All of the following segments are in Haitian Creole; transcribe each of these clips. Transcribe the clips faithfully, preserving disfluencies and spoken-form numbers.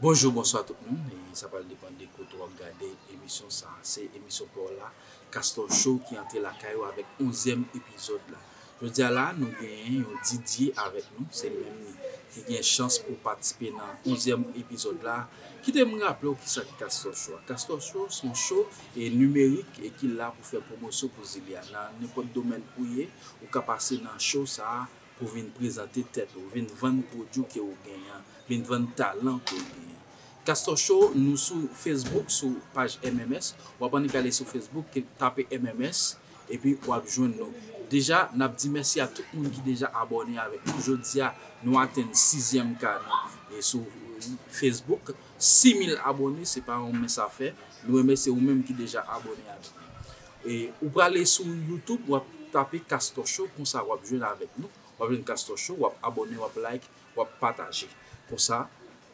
Bonjou, bonswa tout moun. E sa pral depann de kote w ap gade emisyon sa a. Se emisyon pa w la, Castor Show, ki antre lakay ou avèk onzyèm epizòd la. Jodi a la, nou genyen yon Didier avèk nou. Se li menm ki gen chans pou patisipe nan onzyèm epizòd la. Kite m raple w kisa ki Castor Show a. Castor Show se yon show e nimerik e ki la pou fè pwomosyon pou zile a. Nan nenpòt domèn ou ye, ou ka pase nan show sa a pou vin prezante tèt ou, vin vann pwodui ke ou genyen an, vin vann talan ke ou genyen an. Castor Show, nou sou Facebook, sou paj M M S. W ap annik ale sou Facebook, ke, tape M M S, epi w ap jwenn nou. Deja, n ap di mèsi a tout moun ki deja abòne avèk nou. Jodi a, nou atenn sizyèm ka nou. E sou Facebook, sis mil abòne, se pa yon mens afè. Nou remèsye ou menm ki deja abòne avèk nou. E ou prale sou YouTube, w ap tape Castor Show, konsa w ap jwenn avèk nou. W ap jwenn Castor Show, w ap abòne, w ap like, w ap pataje. Konsa,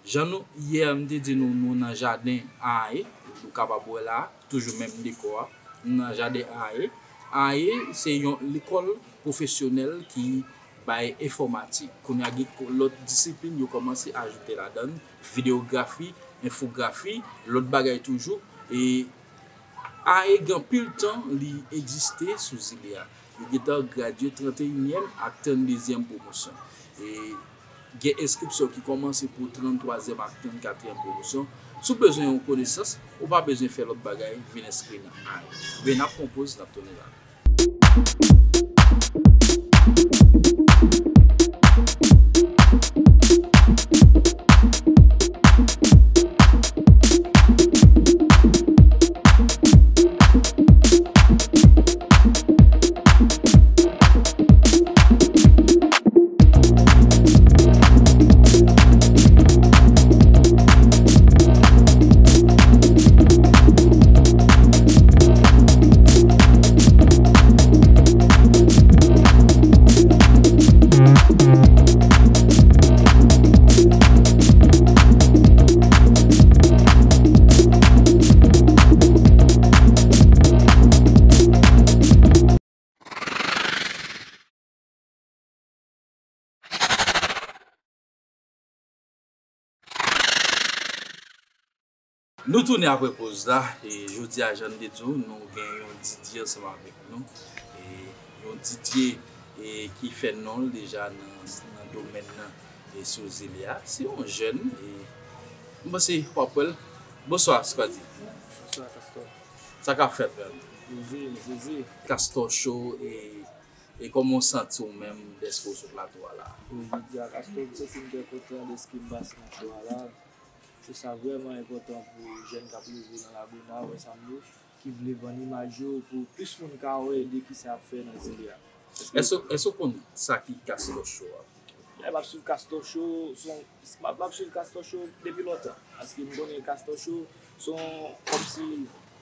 jan nou, yè, m te di nou, nou nan jaden A A E, nou kapab wè la, toujou menm dekò a, nou nan jaden A A E. A A E, se yon lekòl pwofesyonèl ki bay enfòmatik. Kounye a, gen lòt disiplin, yo kòmanse ajoute ladan l, videyografi, enfografi, lòt bagay toujou. E A A E gen anpil tan li egziste sou zile a. Yo gentan gradye tranteyinyèm ak tranndezyèm pwomosyon. E gen enskripsyon ki kòmanse pou tranntwazyèm ak trannkatriyèm pwomosyon. Si w bezwen yon konesans, ou pa bezwen fè lòt bagay, vin enskri nan A A E. Men n ap pran yon poz, n ap tounen la. Nou tounen apre poz la, e jodi a, jan n te di w, nou gen yon Didier ansanm avèk nou. E yon Didier, e ki fè non l deja nan, nan domèn nan, e sou zile a. Se yon jèn, e m panse w ap wè l. Bonswa, Squaddy. Bonswa, Castor. Sa k ap fèt, frè m? Poze, poze. Castor Show, e E kòman w santi w menm dèske w sou plato a la? Bon, jodi a, Castor, m santi m trè kontan dèske m pase nan show a la. Show sa vrèman enpòtan pou jèn k ap leve nan Lagona, ou wè sa m di w, ki vle vann imaj yo pou plis moun ka wè de kisa y ap fè nan zile a. Èske, èske w konn sa ki Castor Show a? Lè m ap swiv Castor Show, se yon, m ap, m ap swiv Castor Show depi lontan. Paske m konnen Castor Show se yon, kòmsi,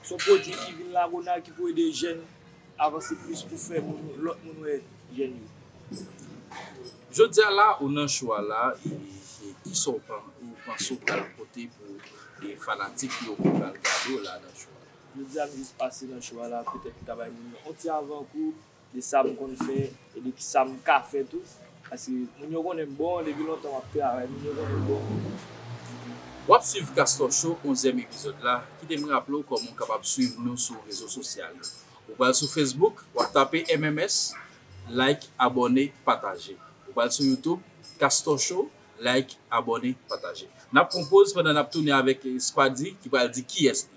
se yon pwodui ki vin Lagona ki pou ede jèn avanse plis pou fè moun, lòt moun wè jèn yo. Jodi a la, ou nan show a la, e, e kisa w pan-, ou panse w pral pote pou, e, fanatik yo ki pral gade w la nan show a la? Jodi a, m jis pase nan show a la, petèt m ta bay moun yo yon ti avankou de sa m konn fè e de sa m ka fè tou. Paske moun yo konnen m bon, depi lontan m ap travay, moun yo konnen m bon. W ap swiv Castor Show, onzyèm epizòd la. Kite m raple w kòman w kapab swiv nou sou rezo sosyal yo. Ou pral sou Facebook, w ap tape M M S, like, abòne, pataje. Ou pral sou YouTube, Castor Show, like, abòne, pataje. N ap pran poz pandan n ap tounen avèk Squaddy ki pral di kiyès li.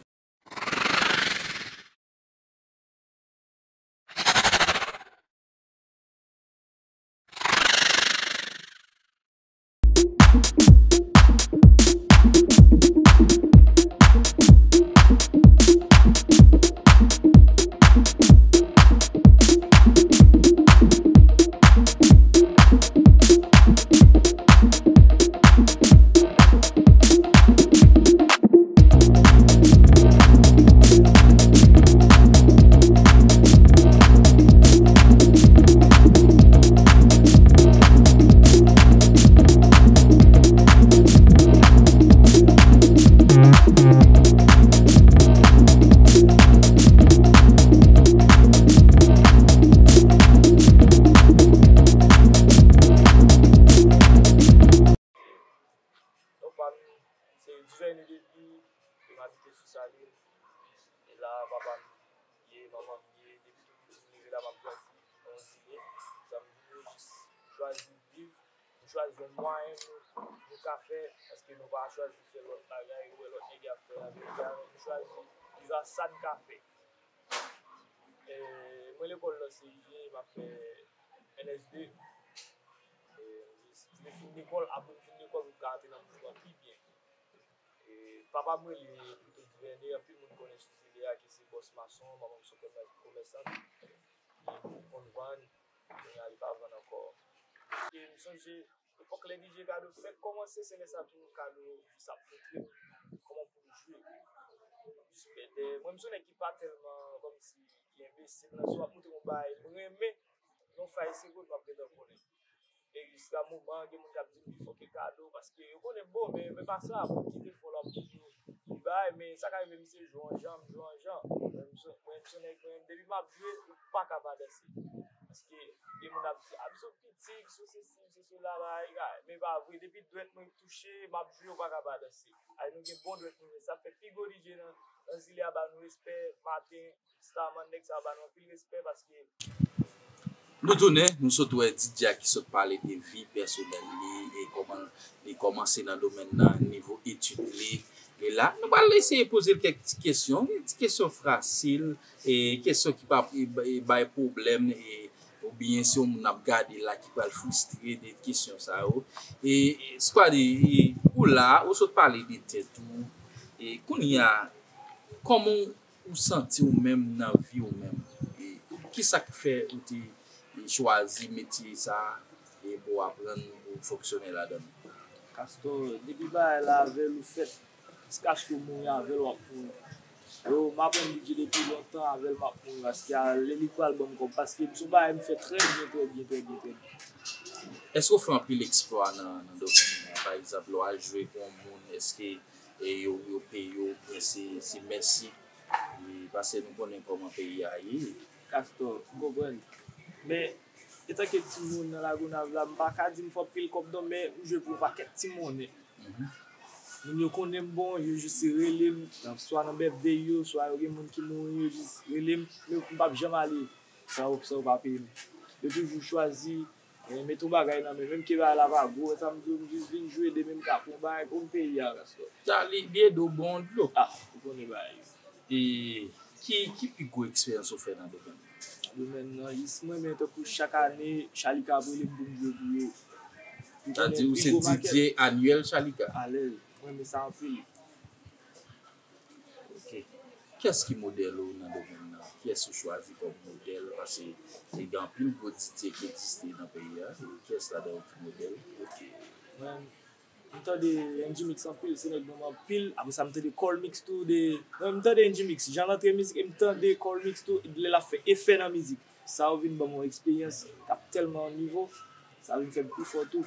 M abite sou Salin. E la, papa m ye, manman m ye. Depi tou piti, m rive la, m ap grandi nan yon zile. Sa m vle jis chwazi viv. Nou chwazi yon mwayen nou, nou ka fè, paske nou pa chwazi fè lòt bagay, ou wè lòt nèg y ap fè avèk li, nou chwazi viv a sa n ka fè. E, mwen lekòl nan C I G, m ap fè N S de. E, m vle fin lekòl, apre m fin lekòl, pou m ka antre nan mouvman pi byen. E, papa m rele Vito Duvernay, anpil moun konnen sou zile a ke se bòs mason, manman m se yon komè-, komèsant. Li konn vann, kounye a li pa vann ankò. E m sonje, epòk lè D J Kado fèk kòmanse, se lè sa tou Kado jis ap montre m kòman pou m jwe. Jis pèdè. Mwen, m se yon nèg ki pa tèlman kòmsi ki enbesil nan, si w ap montre m yon bagay, m renmen, yon fay se kote m ap gentan konnen. E jiska moman, gen moun k ap di m pi fò ke Kado, paske yo konnen m bon, men, men pa sa, pou kite fò la, pou di bagay, men sa ka rive m se jwe yon jan, m jwe yon jan. Mwen, m se, mwen, m se yon nèg, mwen, depi m ap jwe, ou pa ka pa danse. Paske gen moun ap di, "A, m se yon pitit, m se sesi, m se sela, bagay, bagay." Men pa vre, depi dwèt mwen touche, m ap jwe, ou pa ka pa danse. Ay, nou gen bon dwèt nou, men sa fè pi gwo D J nan, nan zile a ba nou respè, maten, Starman, nèg sa yo ba nou anpil respè paske Nou tounen, nou sot wè D J a ki sot pale de vi pèsonèl li e kòman li kòmanse nan domèn nan, nivo etid li. E la, nou pral eseye poze l kèk ti kesyon, ti kesyon fasil, e kesyon ki pa e, e bay pwoblèm, e, oubyen se yon moun n ap gade la ki pral fristre de kesyon sa yo. E, e, Squaddy, e, ou la, ou sot pale de tèt ou, e kounye a, kòman w ou santi w menm nan vi w menm? E kisa k fè ou te chwazi metye sa a e pou w aprann pou w fonksyone ladan l? Castor, depi bagay la avè l ou fèt, jiskaske w mouri avè l w ap mouri. Yo, m aprann D J depi lontan, avè l m ap mouri, paske a, lè li pral ban m kòb, paske m se yon bagay m fè trè byen, trè byen, trè byen, trè byen. Èske w fè anpil eksplwa nan, nan domèn nan? Pa egzanp, lè w al jwe pou yon moun, èske e yo, yo peye w, oubyen se, se mèsi. E, paske nou konnen kòman peyi a ye. Castor, m konprann. Men, etanke timoun nan Lagonav la, m pa ka di m fè anpil kòb non, men m jwe pou yon pakèt ti monnen. Mhm. Moun yo konnen m bon, yo jis rele m, nan, swa nan birthday yo, swa yo gen moun ki mouri, yo jis rele m, men m p ap janm ale san yo, san yo pa peye m. Yo toujou chwazi E, mete yon bagay nan men, menm ke bagay la pa gwo, sa m di w, m jis vin jwe de menm ka pran bagay pou m peyi a, Castor. Sa, li, li ede w bon dlo. Ah, ou konnen bagay yo. E ki, ki pi gwo eksperyans ou fè nan domèn nan? Nan domèn nan, jis mwen, men tankou chak ane, Chalika ap rele m pou m jwe pou yo. Sa di ou se D J anyèl Chalika? Alèz, mwen renmen sa anpil. Ok. Kiyès ki modèl ou nan domèn nan? Kiyès ou chwazi kòm modèl? Paske gen anpil gwo D J ki egziste nan peyi a. E kiyès ladan yo ki modèl? Ok. Mwen, m tande N G Mix anpil, se nèg ban m anpil. Apre sa, m tande Colmix tou, de, mwen, m tande N G Mix, jan l antre mizik, e m tande Colmix tou, lè l ap fè efè nan mizik. Sa yo vin ban m yon eksperyans k ap tèlman nivo, sa vin fè m pi fò tou.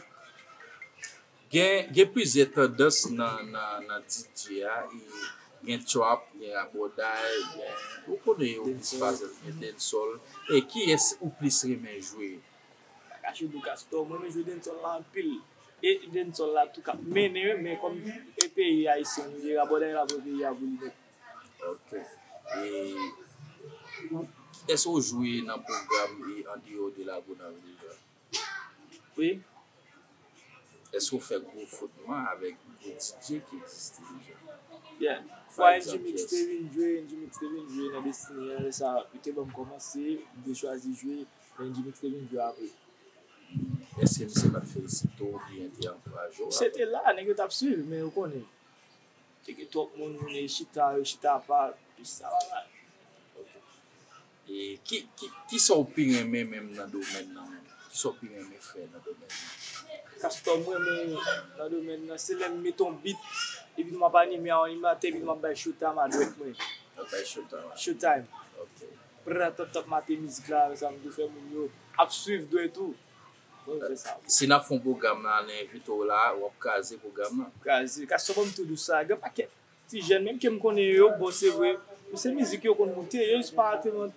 Gen, gen plizyè tandans nan, nan, nan D J a, e gen trap, gen rabòday, gen, ou konnen yo plis, dancehall, gen dancehall. E kiyès ou plis renmen jwe? Pa kache di w, Castor, mwen renmen jwe dancehall la anpil. E dancehall la tou k ap mennen, men kòm e peyi ayisyen nou ye, rabòday la pran peyi a pou li menm. Ok. E ou, èske ou jwe nan pwogram e andeyò de Lagonav deja? Wi. Èske w fè gwo fwotman avèk gwo D J ki egziste deja? Yeah. Fwa N G Mix te vin jwe, N G Mix te vin jwe nan Destiny an, lè sa yo te ban m kòmanse, m te chwazi jwe, men N G Mix te vin jwe apre. Èske misye pa t felisite w oubyen te ankouraje w? Misye te la, nèg yo t ap swiv, men ou konnen. Te gen twòp moun, moun e chita, yo chita apa, tout sa bagay. Ok. E ki, ki, kisa w pi renmen menm nan domèn nan menm? Kisa w pi renmen fè nan domèn nan? Castor, m renmen nan domèn nan, se lè m mete yon beat, epi m ap anime a yon animatè, epi m ap bay showtime a dwèt mwen. W ap bay showtime a? Showtime. Ok. Pran tòp tòp maten mizik la, sa m tou fè moun yo ap swiv dwèt ou. Mwen fè sa. Si n ap fè yon pwogram la, n envite w la, w ap kraze pwogram nan. Kraze. Castor ban m tou dous sa. Gen pakèt ti jèn, menm ke m konnen yo, bon, se vre, men se mizik yo konn moute, yo jis pa tèlman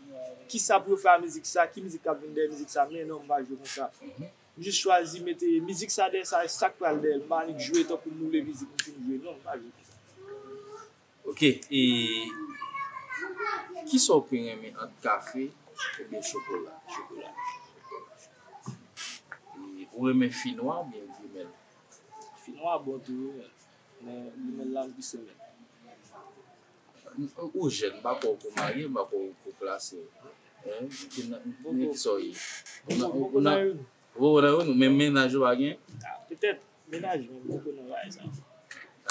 kisa pou yo fè a mizik sa, ki mizik k ap vin dèyè mizik sa, men non, m pa jwe konsa. Mhm. M jis chwazi mete mizik sa dèyè sa, e sa k pral dèyè l. M pa annik jwe tankou m woule mizik m fin jwe. Non, m pa jwe konsa. Ok, e kisa w pi renmen ant kafe oubyen chokola? Chokola. E ou renmen fi nwa oubyen grimèl? Fi nwa bon tou, wi, men grimèl la m plis renmen. Ou jèn, m pa kwè w ko marye, m pa kwè w ko plase. Hein? Ki nan, nan kisa w ye? Ou nan, ou nan, ou nan youn, men mennaj ou pa gen? Ah, petèt, mennaj mwen, m poko nan bagay sa.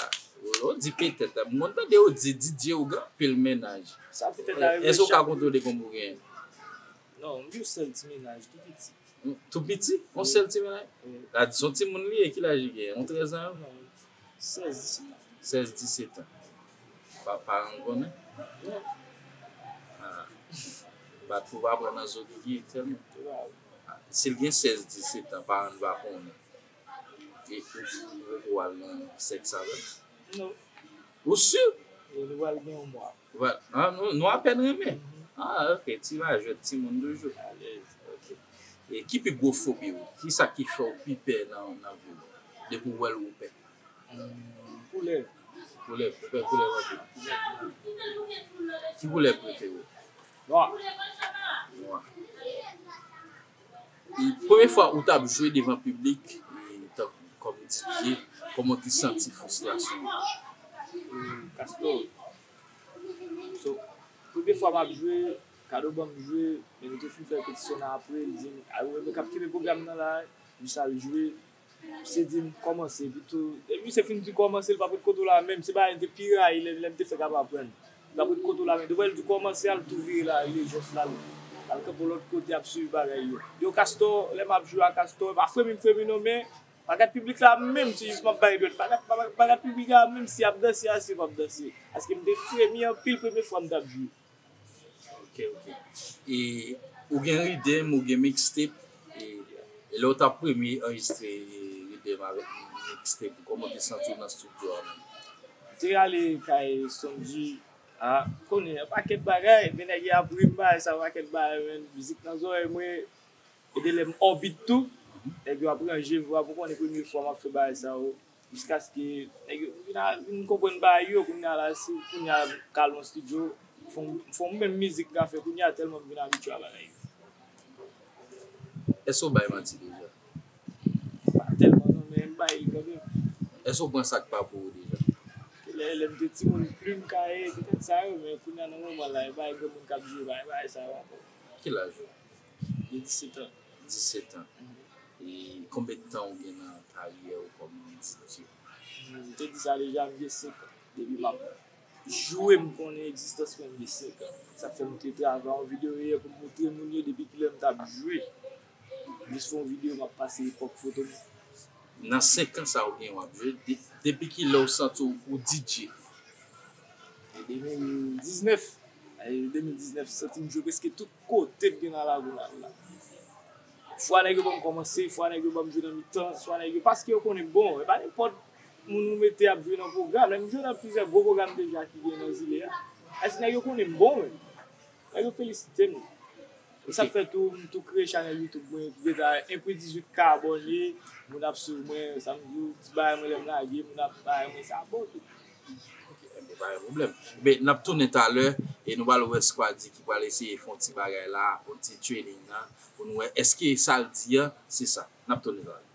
Ah, ou, ou di petèt, m konn tande ou di, Didier, ou gen anpil mennaj. Sa petèt arive. Èske w ka konte w de konbyen? Non, m gen yon sèl ti mennaj, tou piti. Tou piti? Yon sèl ti mennaj? Wi. Sa di se yon timoun li ye, ki laj li genyen? Yon trèz an? Non, sèz, disèt an. Sèz, disèt an. Pa, paran l konnen? Non. Ah. Bat pou pa pran nan zo Gigi sèlman. Ah, si l gen sèz, disèt an, paran l pa konnen. E ou, ou, ou al nan sèks avè l? Non. Ou si? E nou pral gen yon mwa. Ou pral, ah, nou, nou apèn renmen. Ah, ok, ti majè, timoun toujou. Alèz. Ok. E ki pi gwo fobi w? Kisa ki fè w pi pè nan, nan vi w? Depi w wè l, ou pè. Hmm, koulè. Koulè, ou pè koulè anpil. Ki koulè prefere w? Nwa. Nwa. E premye fwa ou t ap jwe devan piblik, e, tankou kòm D J, kòman w te santi fristrasyon an? Hmm, Castor. So, premye fwa m ap jwe, Kado ban m jwe, men nou te fin fè repetisyon nan apre, li di m, "A, ou renmen k ap kenbe pwogram nan la, jis al jwe." Misye di m kòmanse, epi tou, depi misye fin di kòmanse, li p ap ret kote w la menm. Se bagay m te pi rayi lè, lè m te fèk ap aprann. Li p ap ret kote w la menm. Depi lè l di w kòmanse a, l tou vire la, li jès la, l al kanpe yon lòt kote, ap swiv bagay yo. Yo, Castor, lè m ap jwe a Castor, pa fremi m fremi non, men pa gad piblik la menm, se jis m ap bay dwèt. Pa gad, pa, pa gad piblik la menm si y ap danse a, si yo p ap danse. Paske m te fremi anpil premye fwa m t ap jwe. Ok, ok. E ou gen riddim, ou gen mixtape, e, e lè w t ap premye anrejistre riddim avèk mixtape, kòman w te santi w nan estidyo a menm? M te ale kay Sonji, a, konnen, yon pakèt bagay, men nèg yo ap ri m bagay sa, yon pakèt bagay, men mizik nan zòrèy mwen, e de lè m òbit tou, nèg yo ap ranje vwa, pou konnen premye fwa m ap fè bagay sa yo. Jiskaske nèg yo vin a, vin konprann bagay yo, kounye a la, si kounye a m ka al nan estidyo, fè yon, fè yon menm mizik m ka fè kounye a, tèlman m vin abitye a bagay yo. Èske w bay manti deja? Pa tèlman non, men m bay li kanmenm. Èske w pran sa k pa pou ou deja? Lè, lè m te timoun, plim, kaye, petèt sa yo, men kounye a nan moman la, e pa granmoun k ap jwe, bagay, bagay sa yo ankò. Ki laj ou? Gen disèt an. Disèt an. E konbyen tan ou gen nan karyè ou kòm D J? M te di sa deja, m gen senk an depi m ap jwe, m konnen egzistans mwen, m gen senk an. Sa k fè m te travay yon videyo yè pou m montre moun yo depi kilè m t ap jwe. Jis fè yon videyo, m ap pase epòk foto m. Nan senk an sa ou gen w ap jwe, de-, depi kilè ou santi w, ou D J? E de mil diznèf. E de mil diznèf, santi m jwe prèske tout kote m gen nan Lagonav la. Fwa nèg yo ban m kòmanse, fwa nèg yo ban m jwe nan mitan, swa nèg yo, paske yo konnen m bon. E pa nenpòt moun ou mete ap jwe nan pwogram. Lè m jwe nan plizyè gwo pwogram deja ki gen nan zile a. Èske nèg yo konnen m bon menm? Nèg yo felisite m. E sa k fè tou, m tou kreye chanèl YouTube mwen, ki gentan en pwen dizuit K abòne, moun ap swiv mwen, sa m di w, ti bagay mwen lè m lage, moun ap bay mwen sa bon tou. Ok, enben, pa gen pwoblèm. Enben, n ap tounen talè, e nou pral wè Squaddy ki pral eseye fè yon ti bagay la, yon ti training nan, pou nou wè èske sa l di an, se sa. N ap tounen talè.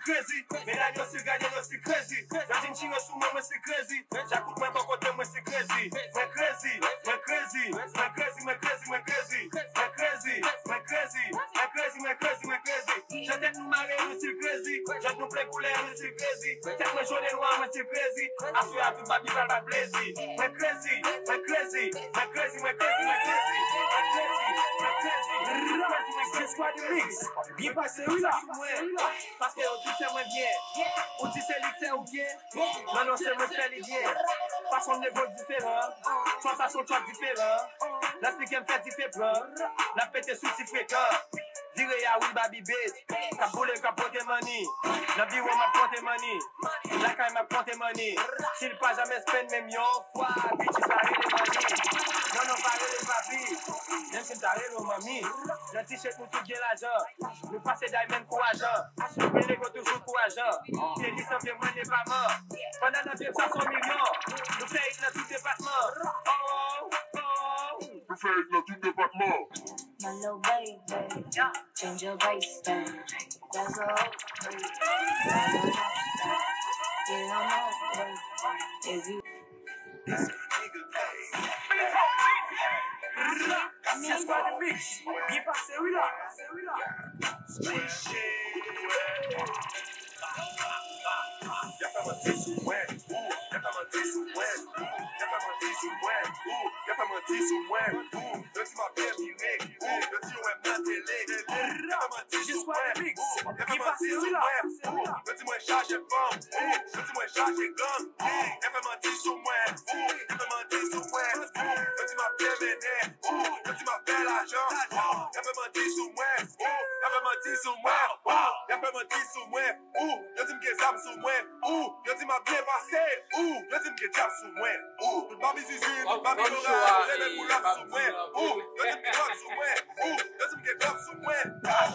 Crazy, medam yo still gade, yo still crazy. Yo di m chire sou mwen, mwen still crazy. Chak kout mwen bò kote mwen still crazy. Mwen crazy, mwen crazy, mwen crazy, mwen crazy, mwen crazy. Mwen crazy, mwen crazy, mwen crazy, mwen crazy, mwen crazy. Jan tèt nou mare, nou still crazy. Jan nou plen koulè, nou still crazy. Tèt mwen jone nwa, mwen still crazy. Aswè a tout babi pral bay plezi. Mwen crazy, mwen crazy, mwen crazy, mwen crazy, mwen crazy. Mwen crazy, mwen crazy, mwen crazy, mwen crazy. Squad Mix, byen pase wi la. Paske yo tout fè mwen byen. Ou di se li k fè ou byen. Non, non, se mwen k fè li byen. Fason m leve w diferan. Trap fason trap diferan. Nan speaker m fè dife pran. N ap pete sou ti frekan. Vire a wi Baby Bitch. K ap boule, k ap pote money. Nan biwo m ap konte money. Lakay m ap konte money. Si l pa janmen spend menm yon fwa, bitch, sa rele money. Non, non, pa rele papi. Menm si m ta rele w manmi. Nan t-shirt nou tout gen lajan. Nou pase diamond kou ajan. Achte pele go toujou kou ajan. Pye li sanble mwen ne pa man. Pandan nan pye sa son milyon. Nou fè it nan tout depatman. Oh, oh. Nou fè it nan tout depatman. My little baby, change your waistband. That's a whole thing. Get on my way. If you Squad Mix, byen pase wi la. Y ap fè manti sou mwen, ou, y ap fè manti sou mwen, ou, y ap fè manti sou mwen, ou, y ap fè manti sou mwen, ou. Yo di m ap devire, ou, yo di yo wè m nan tele, ou, y ap fè manti sou mwen, ou, y ap fè manti sou mwen, ou, yo di mwen chaje fanm, ou, yo di mwen chaje gang, ou, y ap fè manti sou mwen, ou, y ap fè manti sou mwen, ou, yo di m ap fè mennen, ou, yo di m ap fè lajan, ou, y ap fè manti sou mwen, ou, y ap fè manti sou mwen, ou, y ap fè manti sou mwen, ou, yo di m gen zam sou mwen, ou, yo di m ap byen pase, ou, yo di m gen djab sou mwen, ou, tout babi zizi, tout babi lora, yo rele pou lòk sou mwen, ou, yo di m gen dwòg sou mwen, ou, yo di m gen dwòg sou mwen,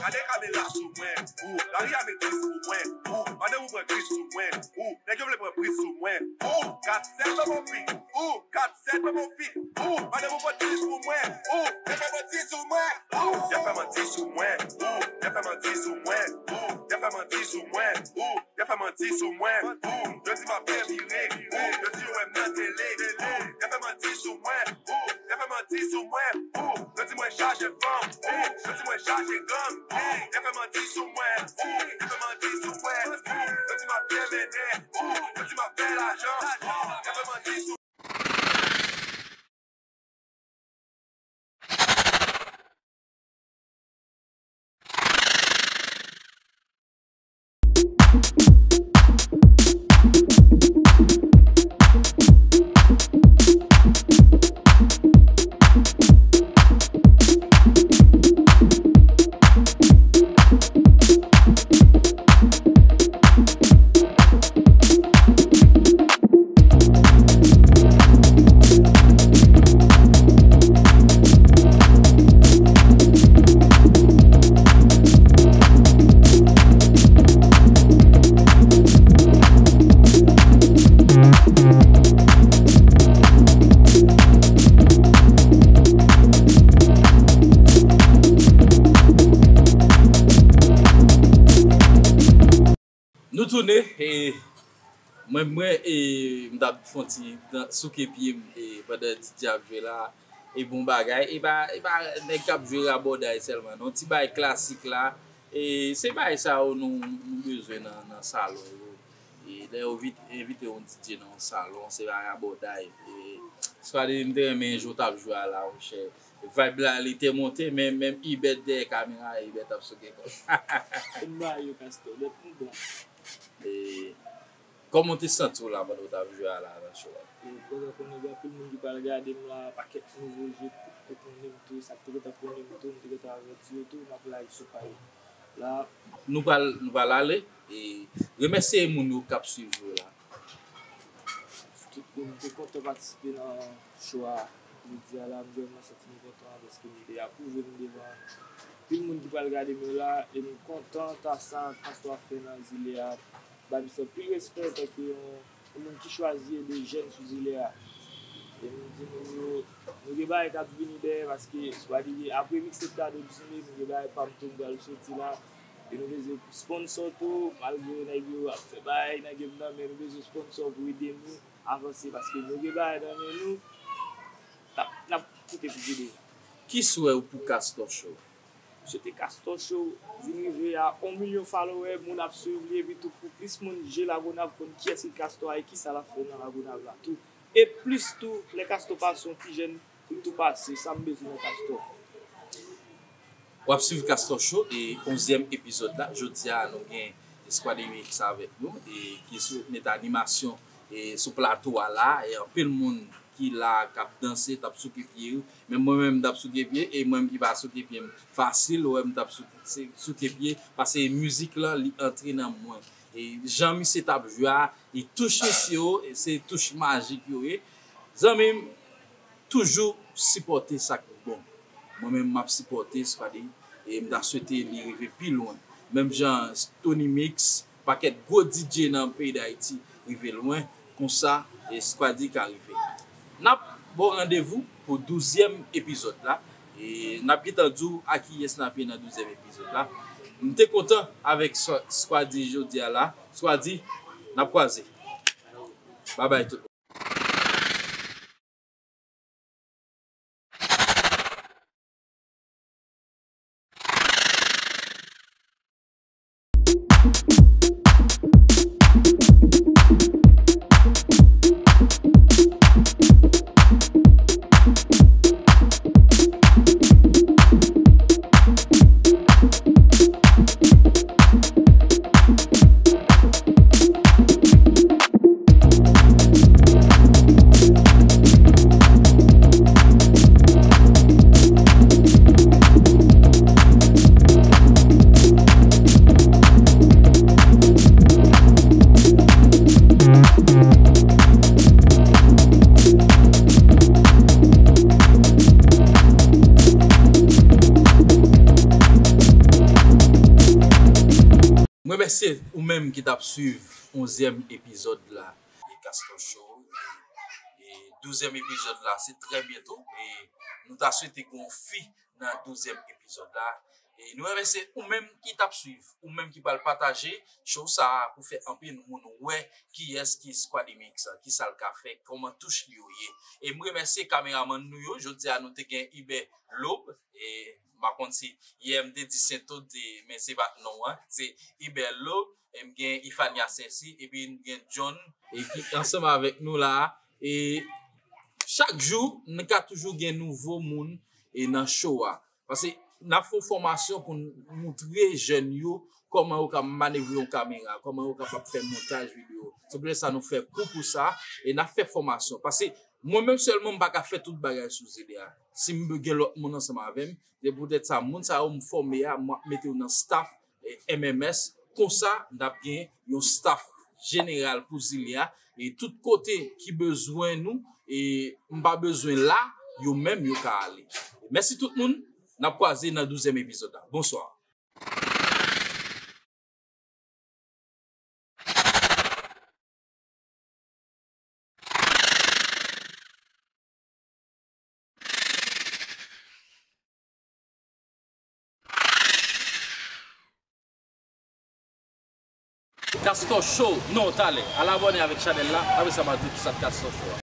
gade kamera sou mwen, ou, lari a met dis pou mwen, ou, mande pou pran gris sou mwen, ou, nèg yo vle pran priz sou mwen, ou, kat sèt nan mon pik, ou, kat sèt nan mon pik, ou, mande pou pran dis pou mwen, ou, y ap fè manti sou mwen, ou, y ap fè manti sou mwen, ou, y ap fè manti sou mwen, ou, y ap fè manti sou mwen, ou, y ap fè manti sou mwen, ou, yo di m ap devire, ou, yo di yo wè m nan tele, ou, y ap fè manti sou mwen, ou, y ap fè manti sou mwen, ou, yo di mwen chaje fanm, ou, yo di mwen chaje gang, ou, y ap fè manti sou mwen, ou, y ap fè manti sou mwen, ou, yo di m ap fè mennen, ou, yo di m ap fè lajan, ou, y ap fè manti sou Nou tounen, e, mwen, mwen, e, m t ap fè yon ti dan-, souke pye m, e, pandan D J ap jwe la. E bon bagay, e pa, e pa nèg k ap jwe rabòday sèlman, non. Ti bagay klasik la, e se bagay sa yo nou, nou bezwen nan, nan salon yo. E lè yo vit-, envite yon D J nan yon salon, se pa rabòday. E, swa de m te renmen jan w t ap jwe a la, monchè. Vibe la, li te monte, men menm Ibèt dèyè kamera, Ibèt ap souke kò l. M ba yo Castro, lèt nou bon. E, kòman w te santi w la pandan w t ap jwe a la nan show a? E, ou gentan konnen gen anpil moun ki pral gade m la, pakèt nouvo je, tout moun konnen m tou, sa k te gentan konnen m tou, m te gentan avèti yo tou, m ap live sou pay la. Nou pral, nou pral ale, e remèsye moun yo k ap swiv nou la. Tout moun te kontan patisipe nan show a jodi a la, m vrèman santi m kontan paske m te apwouve m devan anpil moun ki pral gade m yo la, e m kontan ta sa Castro ap fè nan zile a. Ba misye anpil respè tankou yon, yon moun ki chwazi ede jèn sou zile a. E m di moun yo, nou gen bagay k ap vini dèyè, paske swadizan apre mixtape Kado Djimi, nou gen bagay pa m tou m pral soti la. Nou bezwen sponsò tou, malgre nèg yo ap fè bagay nan game nan, men nou bezwen sponsò pou ede nou avanse, paske nou gen bagay nan men nou, n ap, n ap koute pou ede nou. Ki swè w pou Castor Show? M swete Castor Show vin rive a yon milyon follower, moun ap swiv li, epi tou pou plis moun je Lagonav konn kiyès ki Castor a e kisa l ap fè nan Lagonav la tou. E plis tou, lè Castor pase yon ti jèn, pou l tou pase, sa m bezwen nan Castor. W ap swiv Castor Show e onzyèm epizòd la. Jodi a, nou gen Squaddy Mix avèk nou e ki sou mete animasyon e sou plato a la. E anpil moun ki la k ap danse, t ap souke pye yo. Men mwen menm, m t ap souke pye e mwen menm ki pa souke pye m fasil, ou wè m t ap sou-, se-, souke pye paske mizik lan, li antre nan mwen. E jan misye t ap jwe a, e touch misye yo, e se touch majik yo ye. Zanmi m, toujou sipòte sa k bon. Mwen menm, m ap sipòte Squaddy e m ta swete li rive pi lwen. Menm jan Tony Mix, pakèt gwo D J nan peyi Dayiti rive lwen, konsa e Squaddy ka rive. N ap ba w randevou pou douzyèm epizòd la. E n ap gentan di w a kiyès n ap ye nan douzyèm epizòd la. M te kontan avèk Swa-, Squaddy jodi a la. Squaddy, n ap kwaze. Babay tout moun. M remèsye ou menm ki t ap swiv onzyèm epizòd la e Castor Show. E douzyèm epizòd la, se trè byento. E nou ta swete gen yon fi nan douzyèm epizòd la. E nou remèsye ou menm ki t ap swiv, ou menm ki pral pataje show sa a pou fè anpil moun wè kiyès ki Squaddy Mix, ki sa l ka fè, kòman touch li yo ye. E m remèsye kameramann nou yo. Jodi a, nou te gen Ibè Lob. E m pa konn si yè m te di Sentod, e, men se pa t non an. Se Ibè Lob, e m gen Ifania Sensi, epi m gen John, e ki ansanm avèk nou la a. E chak jou, n ka toujou gen nouvo moun, e nan show a. Paske n ap fè yon fòmasyon pou n montre jèn yo kòman yo ka manevre yon kamera, kòman yo kapab fè montaj videyo. Se poutèt sa nou fè kou pou sa, e n ap fè fòmasyon. Paske mwen menm sèlman, m pa ka fè tout bagay sou zile a. Si m gen lòt moun ansanm avè m, se poutèt sa, moun sa yo m fòme a, m ap mete yo nan staff, e, M M S. Konsa, n ap gen yon staff jeneral pou zile a. E tout kote ki bezwen nou, e m pa bezwen la, yo menm yo ka ale. Mèsi tout moun. N ap kwaze nan douzyèm epizòd la. Bonswa. Castor Show, non, talè. Al abòne avèk chanèl la, apre sa m a di w kisa k Castor Show a.